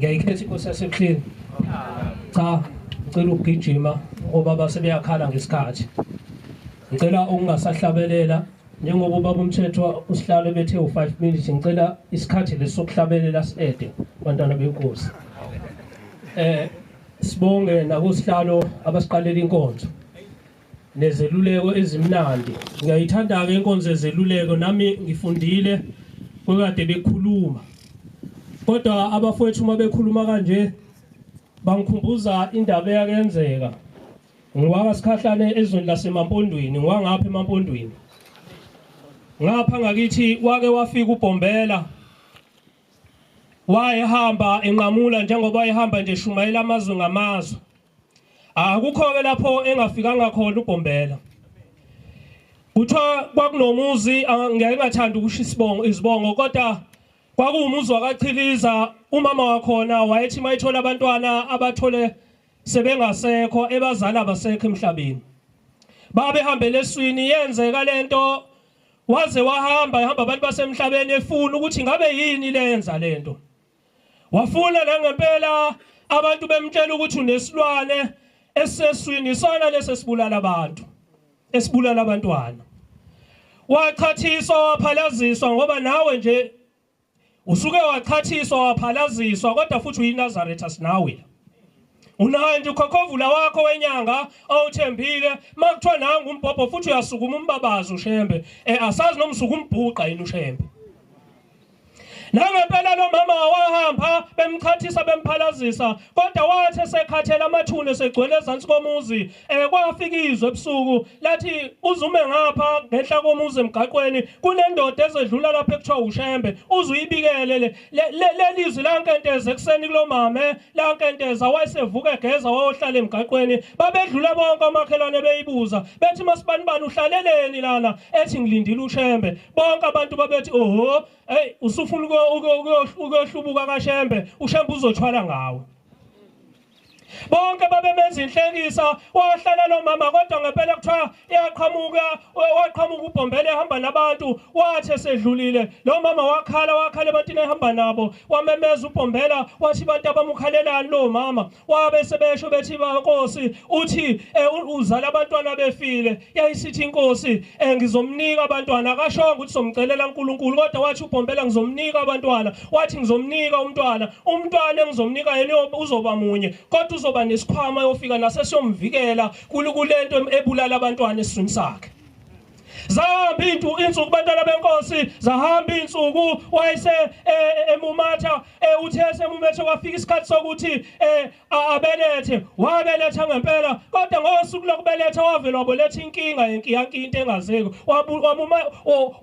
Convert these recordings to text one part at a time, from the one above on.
Ngiyayikhetha inkosi yasebuhleni. Cha, ngicela ukugijima obaba sebeyakhala ngesikhathi. Ngicela ukungasahlabelela njengoba ubaba uMthethwa usihlalo bethe u5 minutes, ngicela isikhathi lesokuhlabelela siede bantwana benkosi. Sibonge nakusihlalo abasiqalela inkonzo nezeluleko ezimnandi. Ngiyayithanda ke inkonzo ezeluleko, nami ngifundile kwekade bekhuluma. Kodwa abafowethu uma bekhuluma kanje bangikhumbuza indaba eyakenzeka. Ngiwaka Sikhahlane ezweni laseMampondweni, ngiwangapha eMampondweni. Ngapha ngakithi wake wafika uBhombela. Wayehamba enqamula njengoba ehamba nje shumayela amazwe ngamazwe. Akukho ke lapho engafikanga khona uBhombela. Kuthiwa kwakunomuzi, ngeke ngathanda ukusho isibongo izibongo, kodwa kwakuwumuzi wakaChiliza. Umama wakhona wayethi mayithola abantwana abathole sebengasekho, ebazali abasekho emhlabeni. Babehambele eswini, yenzeka lento waze wahamba ehamba abantu basemhlabeni efuna ukuthi ngabe yini leyenza lento. Wafuna la ngempela abantu bemtshela ukuthi unesilwane eseswini, sona lesesibulala abantu, esibulala abantwana. Wachathiswa waphalaziswa, ngoba nawe nje usuke wachathiswa waphalaziswa, kodwa futhi uyiNazaretha sinawe. Unayo nje ukhokhovula wakho wenyanga owuthembile, makuthiwa nangu umbhobho futhi uyasukuma umbabazi uShembe. Asazi noma usuka umbhuqa yini uShembe. Nangempela lo mama wahamba bemchathisa bemphalazisa, kodwa wathi esekhathela amathuna esegcwele ezansi komuzi, kwafika izwe ebusuku lathi uzume ngapha ngenhla komuzi emgaqweni kunendoda ezedlula lapha ekuthiwa uShembe, uzuyibikele lelizwi lankenteza ekuseni kulomame lankenteza. Wayesevuka egeza wayohlala emgaqweni, babedlula bonke omakhelwane beyibuza bethi masibanibani uhlaleleni lana, ethi ngilindile uShembe. Bonke abantu babethi oho, hey, usufuna ukuyohlubuka kaShembe, uShembe uzothwala ngawe. Bonke babemenza inhlekisa, wahlala lo mama, kodwa ngempela kuthiwa iyaqhamuka, waqhamuka uBhombela ehamba nabantu. Wathi esedlulile lo mama wakhala, wakhala ebantwini ehamba nabo, wamemeza uBhombela wathi abantu abamukhalelani lo mama. Wabe sebesho bethi bankosi uthi uzala abantwana befile. Yayisithi inkosi ngizomnika abantwana, akashongo ukuthi somcelela uNkulunkulu, kodwa wathi uBhombela ngizomnika abantwana, wathi ngizomnika umntwana, umntwana engizomnika yena uzoba munye, kodwa uzoba nesikhwama yofika nasesiyomvikela kulento ebulala abantwana esiswini sakhe. Zahamba insuku bantwana benkosi, zahamba insuku, wayese emumatha, uthe esemumethe kwafika isikhathi sokuthi abelethe, wabeletha ngempela, kodwa ngosuku lokubeletha wavela wabeletha inkinga yenkiyanki, into engazeki,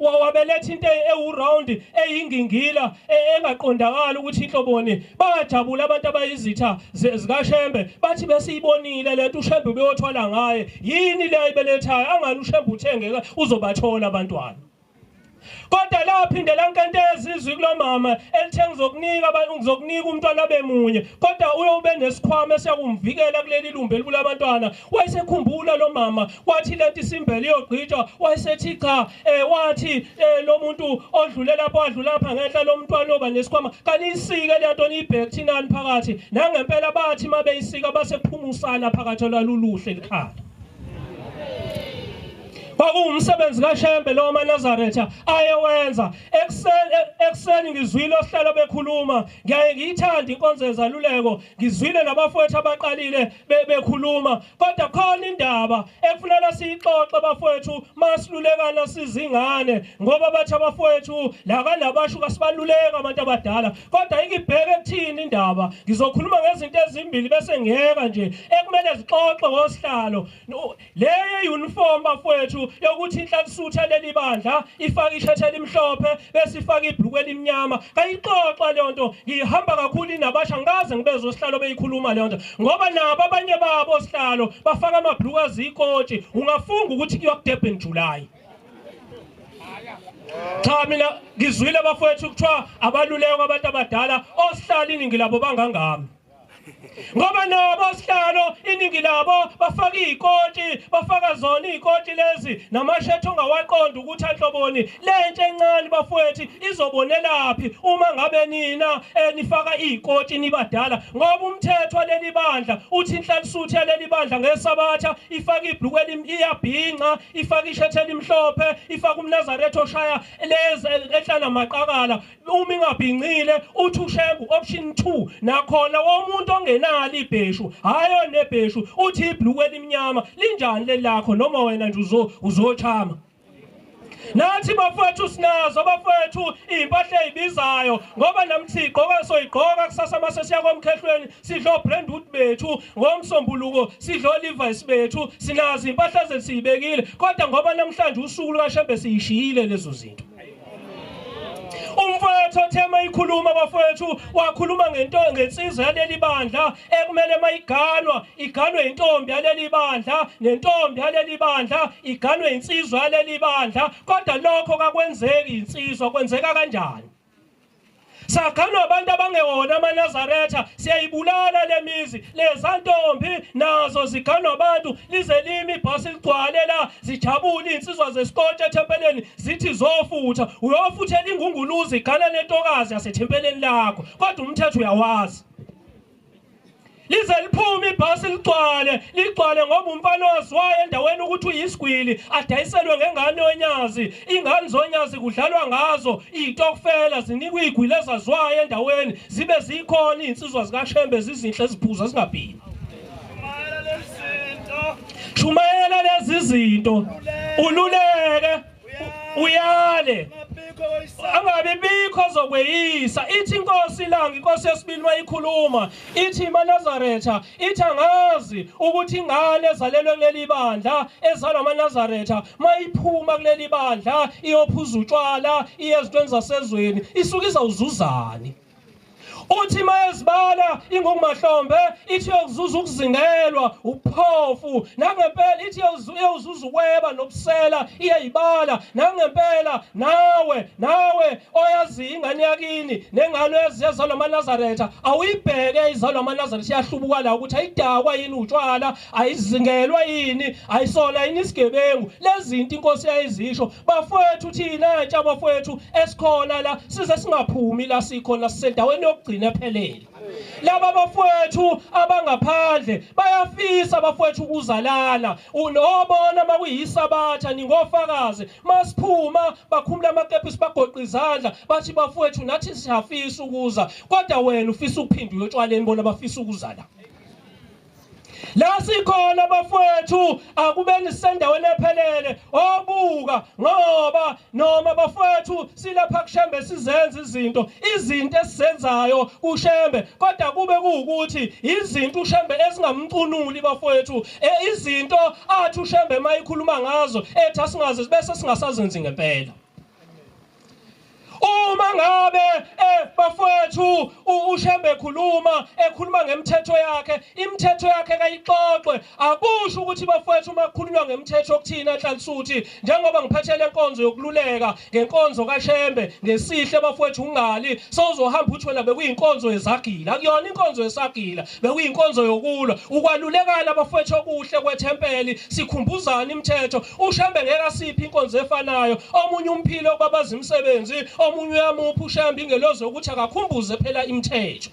wabeletha into ewuround eyingingila engaqondakali ukuthi inhloboni. Bajabula abantu abayizitha zikaShembe, bathi besiyibonile lento uShembe ubeyothwala ngaye, yini le ayibelethayo, angani uShembe uthengeka uzobathola abantwana. Kodwa laphinde lankenteza izwi kulomama elithe ngizokunika ngizokunika umntwana abemunye, kodwa uyobe nesikhwama esiyakumvikela kuleli lumbe elibula abantwana. Wayesekhumbula lo mama, wathi lento isimbele iyogqitshwa, wayesethi cha, wathi lo muntu odlule lapho wadlula lapha ngenhla lo mntwana oba nesikhwama, kanisike le nto niyibheke thinani phakathi. Nangempela bathi mabeyisika base kuphumusana phakathi olwaluluhle likhala. Kwakuwumsebenzi kaShembe lo maNazaretha ayewenza. Ekuseni ngizwile ohlelo bekhuluma, ngiyaye ngiyithanda inkonzo yezaluleko, ngizwile nabafowethu abaqalile bekhuluma, kodwa khona indaba ekufuneka siyixoxe bafowethu masilulekana sizingane, ngoba bathi abafowethu la kanabasho kasibaluleka abantu abadala, kodwa ikibheke kuthini indaba. Ngizokhuluma ngezinto ezimbili bese ngiyeka nje ekumele zixoxe ngosihlalo. Le uniform bafowethu yokuthi inhlalisuthi leli bandla ifake ishethe elimhlophe bese ifake ibhluku elimnyama, kayixoxa leyo nto. Ngihamba kakhulu inabasha, ngikaze ngibezwe osihlalo beyikhuluma leyo nto, ngoba nabo abanye babo osihlalo bafaka amabhluku azikotshi, ungafunga ukuthi kuyiwa kuDurban July. Cha, mina ngizwile bafowethu kuthiwa abaluleko abantu abadala, osihlalo iningi labo bangangami. Ngoba nabo sihlalo iningi labo bafaka izikoti, bafaka zona izikoti lezi namashethi ongawaqonda ukuthi anhloboni. Lentsha encane bafowethu izobonelaphi uma ngabe nina nifaka izikoti nibadala? Ngoba umthetho waleli bandla uthi inhlalisuthi yaleli bandla ngesabatha ifaka ibhluku iyabhinca, ifaka ishethi elimhlophe, ifaka umNazaretha oshaya lezi ehlala maqakala. Uma ingabhincile uthi uShembe option 2, nakhona womuntu ongenalo ibheshu, hayi onebheshu, uthi ibhluku elimnyama linjani lelakho noma wena nje uzochama. Nathi bafowethu sinazo bafowethu impahla ezibizayo, ngoba nami sigqoka soyigqoka kusasa mase siya komkhehlweni, sidlo Brandwood bethu, ngomsombuluko sidlo Levi's bethu, sinazo impahla zethu siyibekile. Kodwa ngoba namhlanje usuku lukaShembe siyishiyile lezo zinto. Umfowethu othe mayikhuluma bafowethu wakhuluma ngento ngensizwa yaleli bandla ekumele mayiganwa iganwe intombi yaleli bandla, nentombi yaleli bandla iganwe insizwa yaleli bandla. Kodwa lokho kakwenzeki insizwa, kwenzeka kanjani? Saganwa abantu abangewona amaNazaretha, siyayibulala lemizi. Lezantombi nazo ziganwa abantu, lize limi ibhasi ligcwale la, zijabule insizwa zesikotshi ethempeleni zithi zofutha. Uyofuthela ingunguluzi igana lentokazi yasethempeleni lakho, kodwa umthetho uyawazi. Lize liphume ibhasi ligcwale, ligcwale ngoba umfana waziwayo endaweni ukuthi uyisigwili, adayiselwe ngengane yonyazi. Ingane zonyazi kudlalwa ngazo, iy'tokfela zinikwa iy'gwili ezaziwayo endaweni, zibe zikhona iy'nsizwa zikaShembe zizinhle ziphuza zingabhini. Shumayela lezi zinto, ululeke, uyale, angabi bikho zokweyisa. Ithi inkosi ilanga, inkosi yesibili mayikhuluma ithi amaNazaretha, ithi angazi ukuthi ingane ezalelwe kuleli bandla ezalwa amaNazaretha mayiphuma kuleli bandla iyophuza utshwala iye ezintweni zasezweni isuke izawuzuzani. Uthi mayezibala ingumahlombe ithi yokuzuza ukuzingelwa ubuphofu, nangempela ithi yokuzuza ukweba nobusela, iyayibala nangempela. Nawe oyazi ingane yakini nengane oyazalwa amaNazaretha, awuyibheke izalwa amaNazaretha iyahlubuka la ukuthi ayidakwa yini utshwala, ayizingelwa yini, ayisona yini isigebengu. Lezi zinto inkosi yayizisho bafowethu. Thina entsha bafowethu esikhona la size singaphumi la sikhona, sisendaweni yokugcina ephelele. Laba bafowethu abangaphandle bayafisa bafowethu ukuzalana, unobona makuyisabatha ningofakazi, masiphuma bakhumula amakepisi bagoqa izandla bathi bafowethu nathi siyafisa ukuza, kodwa wena ufisa ukuphinda uyotshwaleni, bona bafisa ukuzala. La sikhona bafowethu akubeni sisendaweni ephelele obuka, ngoba noma bafowethu silapha kuShembe sizenza izinto esizenzayo kuShembe, kodwa kube kuwukuthi izinto uShembe ezingamcunuli bafowethu, izinto athi uShembe mayikhuluma ngazo ethi asingazi bese singasazenzi ngempela. Uma ngabe bafowethu uShembe ekhuluma ngemthetho yakhe, imithetho yakhe kayixoxwe. Akusho ukuthi bafowethu uma kukhulunywa ngemthetho okuthina enhlalisuthi, njengoba ngiphethe lenkonzo yokululeka ngenkonzo kaShembe ngesihle bafowethu ungali sowuzohamba uthi wena bekuyinkonzo yezagila. Akuyona inkonzo yesagila, bekuyinkonzo yokulwa, ukwalulekana bafowethu okuhle kwethempeli, sikhumbuzana imithetho. uShembe ngeke asiphe inkonzo efanayo, omunye umphile okubabaza imisebenzi, omunye uyamupha uShembe ingelozi yokuthi akakhumbuze phela imithetho.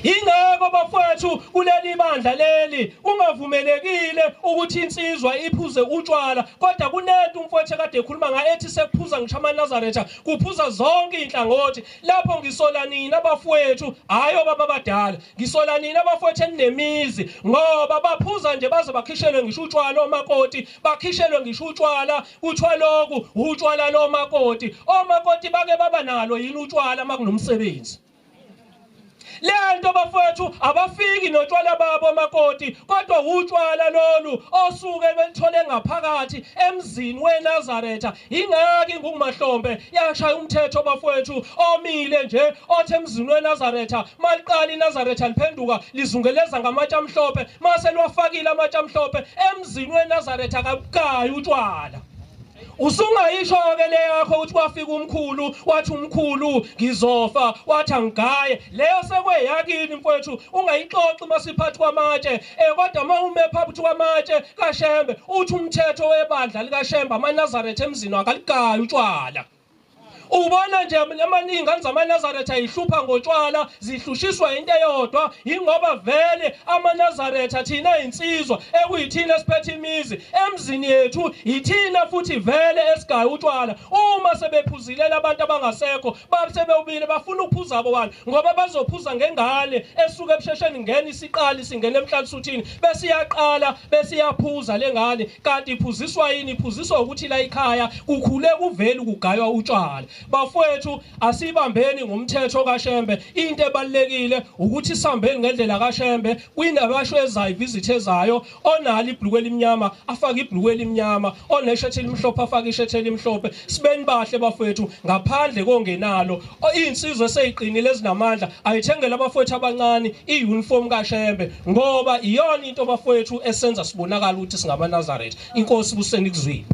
Ingakho bafowethu kuleli bandla leli kungavumelekile ukuthi insizwa iphuze utshwala, kodwa kunento umfowethu ekade ekhuluma ngayo ethi sekuphuza ngisho amaNazaretha, kuphuza zonke inhlangothi. Lapho ngisola nina bafowethu, hayi obaba abadala, ngisola nina bafowethu eninemizi, ngoba baphuza nje baze bakhishelwe ngisho utshwala omakoti, bakhishelwe ngisho utshwala, kuthiwa lokhu utshwala lomakoti. Omakoti bake baba nalo yini utshwala makunomsebenzi? Lento bafowethu abafiki notshwala babo makoti, kodwa utshwala lolu osuke belithole ngaphakathi emzini weNazaretha. Ingaki ngumahlombe yashaya umthetho bafowethu omile nje othe emzini weNazaretha maliqala iNazaretha liphenduka lizungeleza ngamatshe amhlophe, mase liwafakile amatshe amhlophe emzini weNazaretha kabukayi utshwala. Usungayisho-ke le yakho ukuthi kwafika umkhulu wathi umkhulu ngizofa, wathi angigaye. Leyo sekweyakini mfowethu, ungayixoxi masiphathi kwamatshe. Kodwa uma ume phakathi kwamatshe kaShembe uthi umthetho webandla likaShembe amaNazaretha emzini wakaligayi utshwala. Ubona nje amaningi ingane zamaNazaretha ayihlupha ngotshwala, zihlushiswa into eyodwa, yingoba vele amaNazaretha thina insizwa ekuyithina esiphethe imizi emzini yethu, yithina futhi vele esigaya utshwala. Uma sebephuzile labantu abangasekho basebewubile bafuna ukuphuza bona, ngoba bazophuza ngengane esuke ebushesheni ngena isiqali singena emhlalisuthini, besiyaqala besiyaphuza lengane. Kanti iphuziswa yini? Iphuziswa ukuthi la ekhaya kukhule kuvele ukugaywa utshwala. Bafowethu, asibambeni ngomthetho kaShembe. Into ebalekile ukuthi sihambeni ngendlela kaShembe. Kwinabasho ezayo visit ezayo, onalo ibhluku elimnyama afake ibhluku elimnyama, oneshethi elimhlophe afake ishethi elimhlophe. Sibeni bahle bafowethu ngaphandle kongenalo. Insizwe eseyiqinile ezinamandla ayithengele abafowethu abancane iuniform kaShembe, ngoba iyona into bafowethu esenza sibonakala ukuthi singamaNazaretha. Inkosi buseni kuzwile.